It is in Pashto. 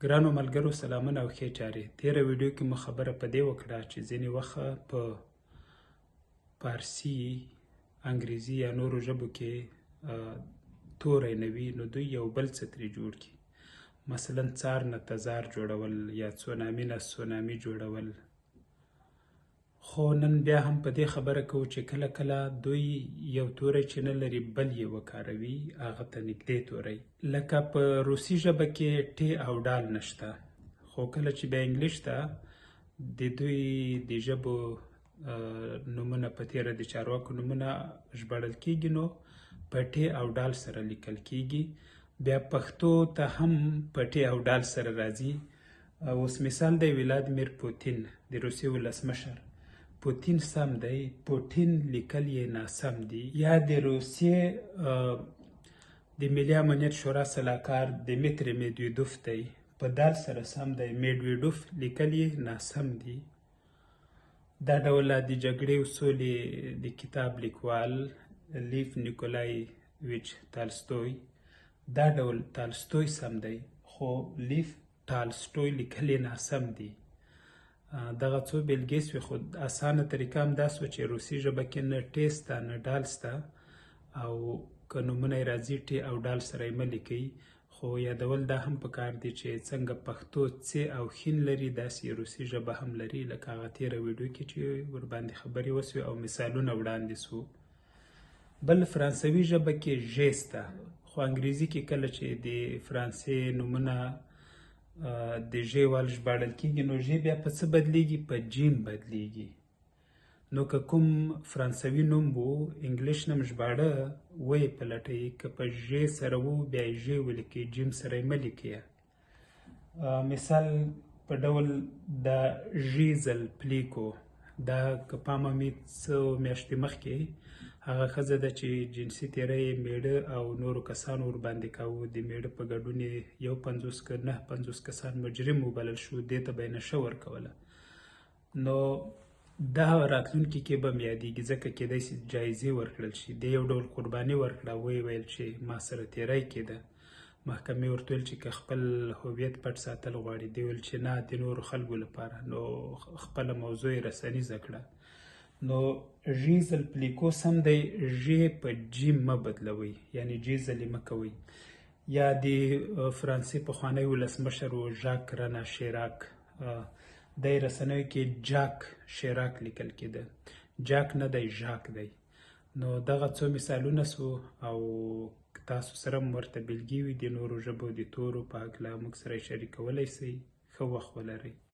ګرانو ملګرو سلامونه او ښې چارې. تېره ویډیو کې مو خبره په دې وکړه چې ځینې وخت په پارسي، انګریزي یا نورو ژبو کې توری نه وي، نو دوی یو بل څه ترې جوړ کړي. مثلا څار نه تزار جوړول یا څونامي نه سونامي جوړول. خو نن بیا هم په دې خبره کوو چې کله کله دوی یو توری چې نه لري بل یې وکاروي، هغه ته نږدې توری. لکه په روسي ژبه کې ټ او ډال نشته، خو کله چې بیا انګلیش ته د دوی د ژبو نومونه، په تېره د چارواکو نومونه ژباړل کېږي، نو په ټ او ډال سره لیکل کېږي. بیا پښتو ته هم په ټ او ډال سره راځي. اوس مثال دی ولادیمیر پوتین، د روسیې ولسمشر. پوتین سم دی، پوتین لیکل یې ناسم دي. یا د روسیې د ملي امنیت شورا سلاکار دیمیتری میدویدوف دی، په دال سره سم دی، میدویدوف لیکل یې ناسم دي. دا ډول د جګړې او سولې د کتاب لیکوال لیف نیکولای ویچ تالستوی، دا ډول تالستوی سم دی، خو لیف تالستوی لیکل یې ناسم دي. دغه څو بېلګې سوې، خو اسانه طریقه هم دا سوه چې روسي ژبه کې نه ټې سته نه ډال سته، او که نومونه یې راځي ټې او ډال سره یې مه لیکئ. خو یادول دا هم پکار دي چې څنګه پښتو څې او ښین لري، داسې روسي ژبه هم لري، لکه هغه تېره ویډیو کې چې ورباندې خبرې وسوې او مثالونه وړاندې سو. بل فرانسوي ژبه کې ژې سته، خو انګریزي کې کله چې د فرانسې نومونه د ژې وال ژباړل کېږي، نو ژې بیا په څه بدلیږي؟ په جیم بدلیږي. نو که کوم فرانسوي نوم وو، انګلیش نوم ژباړه ویې پلټئ، که په ژې سره وو بیا یې ژې ولیکئ، جیم سره یې مه لیکئ. مثال په ډول د ژیزل پلیکو، دا که پامه مې څو میاشتې مخکې هغه ښځه ده چې جنسي تیری یې مېړه او نورو کسانو ورباندې کاوه، د مېړه په ګډون یې 51 که 59 کسان مجرم وبلل شو، دې ته به یې نشه ورکوله. نو دا راتلونکي کې به هم یادېږي، ځکه کېدای شي جایزې ورکړل شي. دې یو ډول قرباني ورکړه، ویې ویل چې ما سره تیری کېده. محکمې ورته ویل چې که خپل هویت پټ ساتل غواړي، دې ویل چې نه، د نورو خلکو لپاره. نو خپله موضوع یې رسنیزه کړه. نو ژیزل پلیکو سم دی، ژې په جیم مه بدلوئ، یعنی جیزل یې مه کوئ. یا د فرانسې پخوانی ولسمشر و ژاک رنا شیراک، دی رسنیو کې جاک شیراک لیکل کېده، جاک نه دی ژاک دی. نو دغه څو مثالونه سو، او تاسو سره هم ورته بېلګې وي د نورو ژبو د تورو په هکله موږ سره شریکولی سئ. ښه وخت ولرئ.